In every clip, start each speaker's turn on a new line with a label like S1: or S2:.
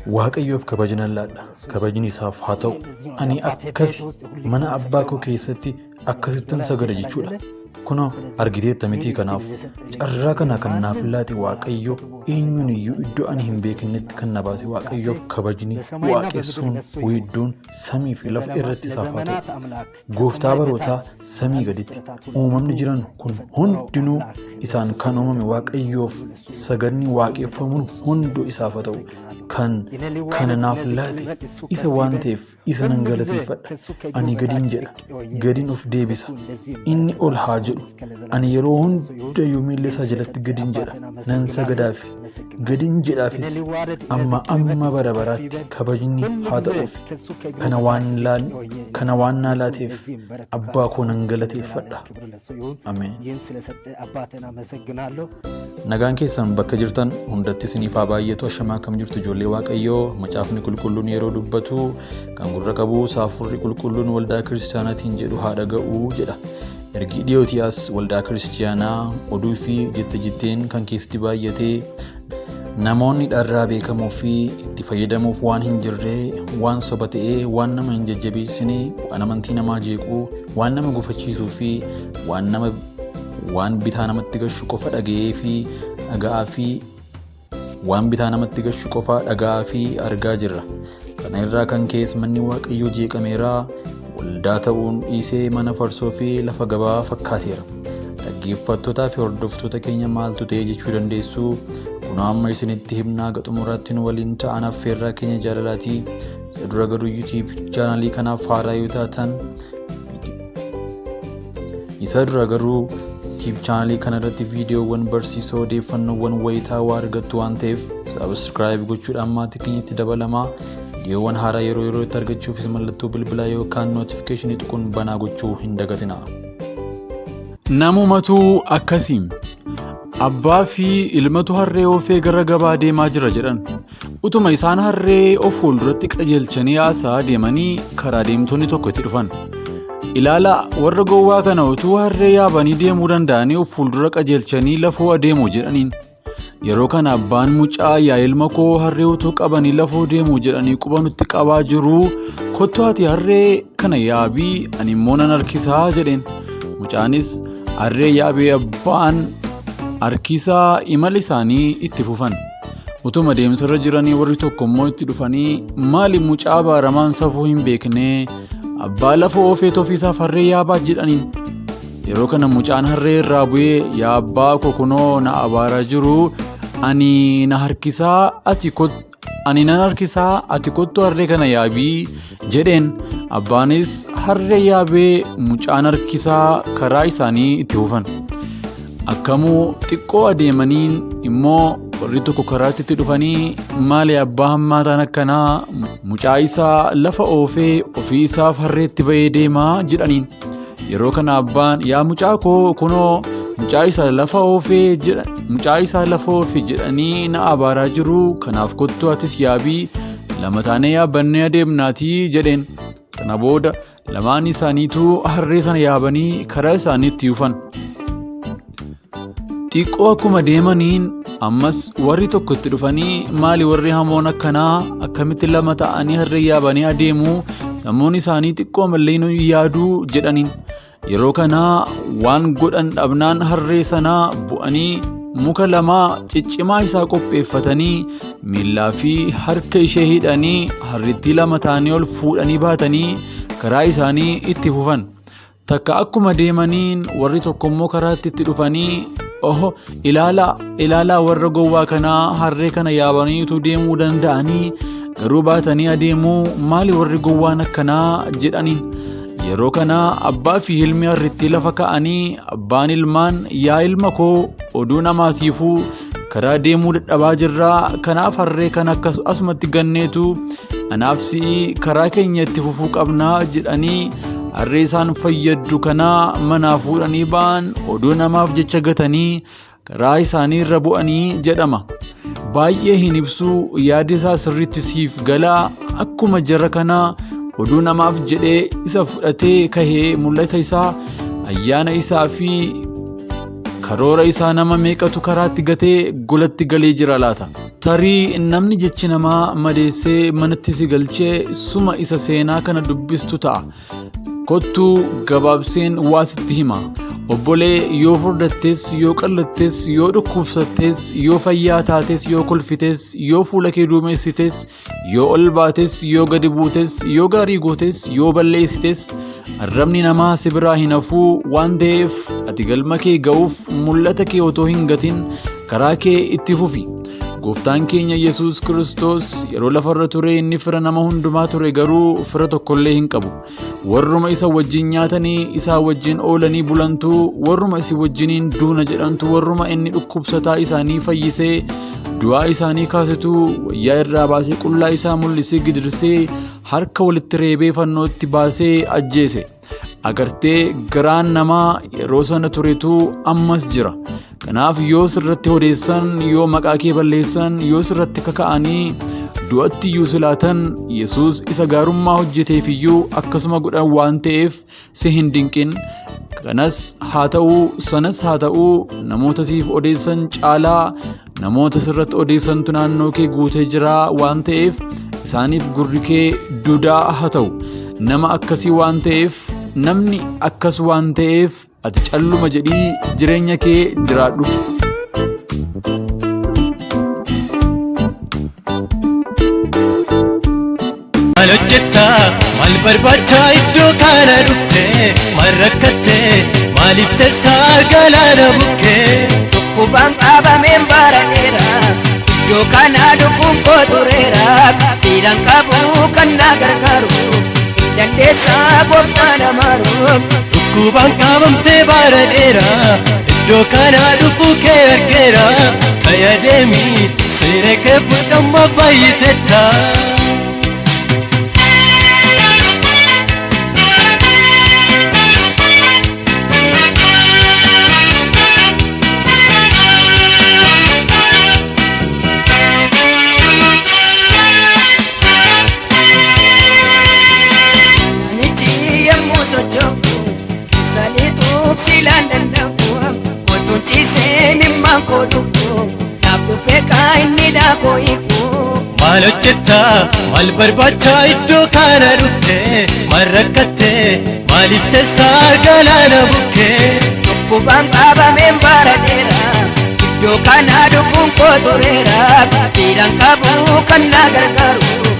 S1: Waaqayyoof kabaja nan laadha. Kabajni isaaf haa ta'u. Ani akkasi mana abbaa koo keessatti akkasittin sagada jechuudha. Kunoo argiteetta mitii kanaaf carraa kana kan naaf laate Waaqayyo eenyuun iyyuu iddoo ani hin beeknetti kan na baase Waaqayyoof kabajni waaqessuun weedduun samii fi lafa irratti isaaf haa ta'u. Gooftaa barootaa samii gaditti uumamni jiran kun hundinuu isaan kan uumame Waaqayyoof sagadni waaqeffamuun hunduu isaaf haa ta'u. Kan kana naaf laate isa waan ta'eef isa nan galateeffadha. Ani gadin jedha, gadin of deebisa. Inni ol haa jedhu. Ani yeroo hundayyuu miilla isaa jalatti gadin jedha, nan sagadaafi. Gadin jedhaafis amma amma bara baraatti kabajni haa ta'uuf. Kana waan kana waan naa laateef abbaa koo nan galateeffadha. Ameen. Nagaan keessan bakka jirtan hundatti isiniif haa baay'atu. Ashamaa, akkam jirtu ijoollee Waaqayyoo? Macaafni qulqulluun yeroo dubbatu, kan gurra qabu hafuurri qulqulluun waldaa kiristaanaatiin jedhu haa dhaga'u jedha. Ergi dhiyootii as waldaa kiristaanaa oduu fi jette jetteen kan keessatti baay'atee, namoonni dharraa beekamuu fi itti fayyadamuuf waan hin jirree, waan soba ta'ee, waan nama hin jajjabeessine, waan amantii namaa jeequu, waan nama gufachiisuu fi waan nama waan bitaa namatti gashu qofa dhaga'ee fi dhaga'aa fi waan bitaa namatti gashu qofa dhaga'aa fi argaa jirra. Kana irraa kan ka'es manni Waaqayyoo jeeqameera. Waldaa ta'uun dhiisee mana farsoo fi lafa gabaa fakkaateera. Dhaggeeffattootaa fi hordoftoota keenya, maaltu ta'e jechuu dandeessu. Kunoo amma isinitti himnaa, haga xumuraatti nu waliin ta'an affeerraa keenya jaalalaatii. Isa dura garuu YouTube chaanalii kanaaf haaraa yoo taatan, isa dura garuu YouTube chaanalii kana irratti viidiyoowwan barsiisoo, odeeffannoowwan wayitaawaa argattu waan ta'eef, subscribe gochuudhaan maatii keenyatti dabalamaa. Viidiyoowwan haaraa yeroo yerootti argachuufis mallattoo bilbilaa yookaan notification tuquun banaa gochuu hin dagatina.
S2: Namumatu akkasiin abbaa fi ilmatu harree oofee gara gabaa deemaa jira jedhan. Utuma isaan harree of fuulduratti qajeelchanii haasaa deemanii karaa deemtonni tokko itti dhufan. "Ilaalaa warra gowwaa kana, utuu harree yaabanii deemuu danda'anii of fuuldura qajeelchanii lafoo adeemu" jedhaniin. Yeroo kana abbaan mucaa, "Yaa ilma koo, harree utuu qabanii lafoo deemu jedhanii quba nutti qabaa jiru. Kottu ati harree kana yaabii, ani immoo nan harkisaa" jedheen. Mucaanis harree yaabee abbaan harkisaa imala isaanii itti fufan. Utuma deemsarra jiranii warri tokko immoo itti dhufanii, "Maali mucaa abaaramaan safuu hin beekne, abbaa lafa oofee ofiisaaf harree yaabaa?" jedhaniin. Yeroo kana mucaan harree irraa bu'ee, "Yaa abbaa koo, kunoo na abaaraa jiru, ani na harkisaa ati ani nan harkisaa, ati kottu harree kana yaabii" jedheen. Abbaanis harree yaabee mucaan harkisaa karaa isaanii itti fufan. Akkamuu xiqqoo adeemaniin immoo warri tokko karaatti itti dhufanii, "Maali abbaa hammaataan akkanaa, mucaa isaa lafa oofee ofii isaaf harreetti ba'ee deemaa?" jedhaniin. Yeroo kana abbaan, "Yaa mucaa koo, kunoo mucaa isaa lafa oofee jedha mucaa isaa lafa oofe jedhanii na abaaraa jiru, kanaaf kottu atis yaabii, lama taanee yaabbannee adeemnaatii" jedheen. Sana booda lamaan isaaniituu harree sana yaabanii karaa isaanii itti dhufan. Xiqqoo akkuma deemaniin ammas warri tokko itti dhufanii, "Maali warri hamoon akkanaa, akkamitti lama ta'anii harree yaabanii adeemu? Sammuun isaanii xiqqoo mallee nu yaaduu?" jedhaniin. Yeroo kana waan godhan dhabnaan harree sanaa bu'anii muka lamaa ciccimaa isaa qopheeffatanii, miillaa fi harka ishee hidhanii, harrittii lama ta'anii ol fuudhanii baatanii karaa isaanii itti fufan. Takka akkuma deemaniin warri tokko immoo karaatti itti dhufanii, "Oho, ilaalaa, ilaalaa warra gowwaa kanaa, harree kana yaabanii utuu deemuu danda'anii garuu baatanii adeemuu, maali warri gowwaan akkanaa?" jedhaniin. Yeroo kana abbaa fi ilmi harrittii lafa ka'anii, abbaan ilmaan, "Yaa ilma koo, oduu namaatiifuu karaa deemuu dadhabaa jirraa, kanaaf harree kana akkas asumatti ganneetu anaaf si'i karaa keenya itti fufuu qabnaa" jedhanii harree isaan fayyaddu kanaa manaa fuudhanii ba'an, oduu namaaf jecha gatanii karaa isaanii irra bu'anii jedhama. Baay'ee hin ibsuu, yaadi isaa sirriitti siif galaa. Akkuma jara kanaa oduu namaaf jedhee isa fudhatee kahee mul'ata isaa, ayyaana isaa fi karoora isaa nama meeqatu karaatti gatee golatti galee jira laata? Tarii namni jechi namaa madeessee manatti si galchee suma isa seenaa kana dubbistu ta'a. Kottuu gabaabseen waa sitti hima. Obbolee yoo furdattes, yoo qallattes, yoo dhukkubsattes, yoo fayyaa taates, yoo kolfites, yoo fuula kee duumessites, yoo ol baates, yoo gadi buutes, yoo gaarii gootes, yoo balleessites, arrabni namaa si biraa hin hafuu waan ta'eef ati galma kee ga'uuf mul'ata kee otoo hin gatin karaa kee itti fufi. Gooftaan keenya Yesuus Kiristoos yeroo lafarra ture inni fira nama hundumaa ture garuu fira tokkollee hin qabu. Warruma isa wajjin nyaatanii isaa wajjin oolanii bulantu, warruma isi wajjiniin duuna jedhantu, warruma inni dhukkubsataa isaanii fayyisee du'aa isaanii kaasetu wayyaa irraa baasee qullaa isaa mul'isee gidirsee harka walitti reebee fannootti baasee ajjeese. Agartee garaan namaa yeroo sana turetu ammas jira. Kanaaf yoo sirratti odeessan, yoo maqaa kee balleessan, yoo sirratti kaka'anii du'atti iyyuu si laatan, Yesuus isa gaarummaa hojjeteef iyyuu akkasuma godhan waan ta'eef si hin dinqin. Kanas haa ta'uu sanas haa ta'uu namoota siif odeessan caalaa namoota sirratti odeessantu naannoo kee guutee jira waan ta'eef isaaniif gurri kee dudaa haa ta'u. Nama akkasii waan ta'eef namni akkas waan ta'eef ati calluma jedhii jireenya kee jiraadhu.
S3: Maal hojjettaa maal barbaachaa iddoo kana dhufte maal rakkatte maaliif teessaa galaana bukkee.
S4: Dhukkubaan qabameen bara dheeraa iddoo kana dhufuun koo tureera fiidhan qabu kan na gargaaru dandeessaa gooftaa namaaru.
S3: Dhukkubaan qabamtee bara dheeraa iddoo kana dhufuu kee argeera fayyademi seera kee fudhamma fayyitetta.
S4: Anichi yemmuu socho'u saliituuf silaan danda'u otuun ciisee mimmaan koo dhugu naaf dhufee kaa inni daakoo hiiku.
S3: Maal hojjettaa maal barbaachaa iddoo kana dhufte maal rakkatte maaliif teessaa galaana bukkee.
S4: Dhukkubaan qabameen bara dheeraa iddoo kana dhufuun koo tureera fiidhan qabu kan na gargaaru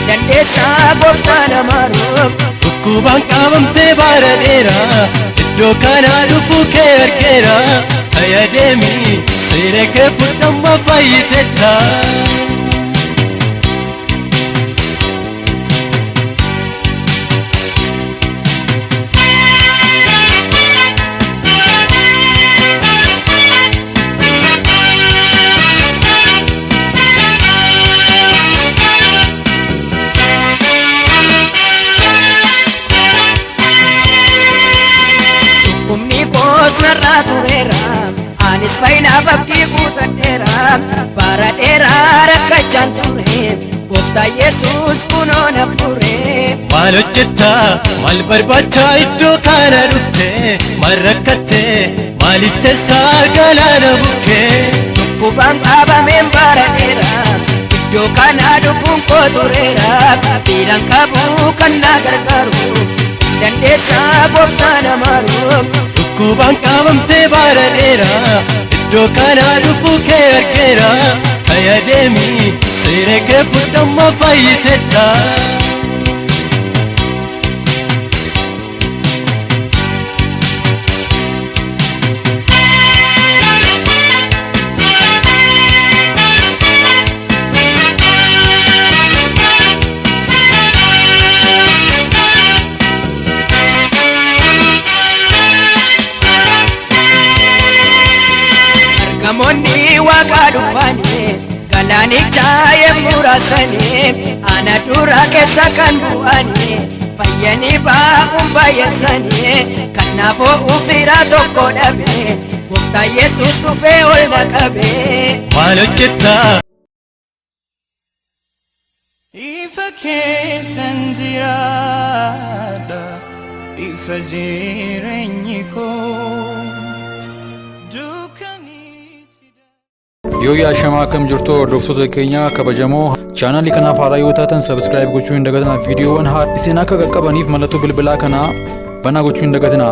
S4: dandeessaa gooftaa namaaru.
S3: Dhukkubaan qabamtee bara dheeraa iddoo kana dhufuu kee argeera fayyademi seera kee fudhamma fayyitetta.
S4: Dhukkubni koos narraa tureera anis fayyinaaf abdii guutadheera bara dheeraa rakkachaan ture gooftaa Yesuus kunoo na fure.
S3: Maal hojjettaa maal barbaachaa iddoo kana dhufte maal rakkatte maaliif teessaa galaana bukkee.
S4: Dhukkubaan qabameen bara dheeraa iddoo kana dhufuun koo tureera fiidhan qabu kan na gargaaru dandeessaa gooftaa namaaru.
S3: Dhukkubaan qabamtee bara dheeraa iddoo kana dhufuu kee argeera fayyademi seera kee fudhamma fayyitetta.
S4: Ergamoonni waaqaa dhufanii galaanicha yemmuu raasanii ana dura keessa kan bu'anii fayyanii baa'uun baay'isanii kanaafuu ufiraa tokko dhabe gooftaa Yesuus dhufee ol na qabe.
S3: Maal hojjettaa?
S5: Ifa keessan jiraadha, ifa jireenyi koo. Dukkanichi.
S2: Yoo yaashamaa akkam jirtu hordoftoota keenya kabajamoo, chaanaalii kanaaf haaraa yoo taatan subscribe gochuu hin dagatinaa. Viidiyoowwan isin akka qaqqabaniif mallattoo bilbilaa kanaa banaa gochuu hin dagatinaa.